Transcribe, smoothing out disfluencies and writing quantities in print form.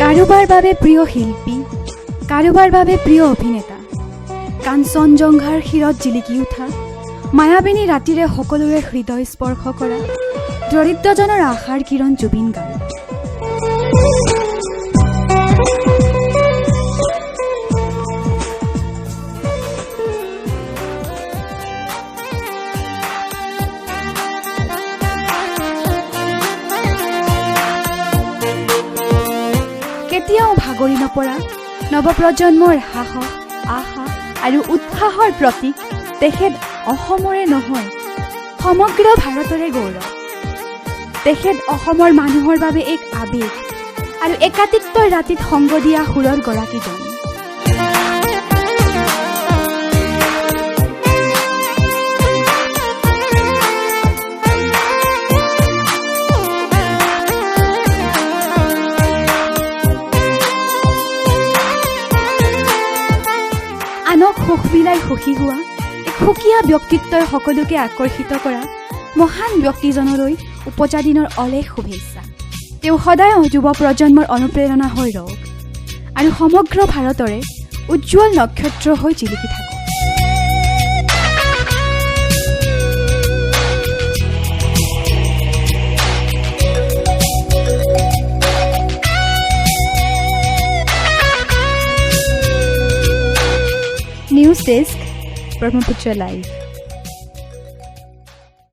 কাৰোবাৰ বাবে প্ৰিয় শিল্পী, কাৰোবাৰ বাবে প্ৰিয় অভিনেতা, কাঞ্চনজংঘাৰ শিৰত জিলিকি উঠা মায়াবিনী ৰাতিৰে সকলোৰে হৃদয় স্পৰ্শ কৰা দৰিদ্ৰজনৰ আশাৰ কিৰণ জুবিন গাৰ্গ। কেতিয়াও ভাগৰি নপৰা নৱপ্ৰজন্মৰ সাহস, আশা আৰু উৎসাহৰ প্ৰতীক তেখেত অসমৰে নহয়, সমগ্ৰ ভাৰতৰে গৌৰৱ। তেখেত অসমৰ মানুহৰ বাবে এক আৱেগ আৰু একাতিত্বৰ ৰাতিত সংগ দিয়া সুৰৰ গৰাকীজন। আনক সুখ বিলাই সুখী হোৱা এক সুকীয়া ব্যক্তিত্বই সকলোকে আকৰ্ষিত কৰা মহান ব্যক্তিজনলৈ উপজা দিনৰ অলেখ শুভেচ্ছা। তেওঁ সদায় যুৱ প্ৰজন্মৰ অনুপ্ৰেৰণা হৈ ৰওক আৰু সমগ্ৰ ভাৰতৰে উজ্জ্বল নক্ষত্ৰ হৈ জিলিকি থাকক। News desk, Brahmaputra live.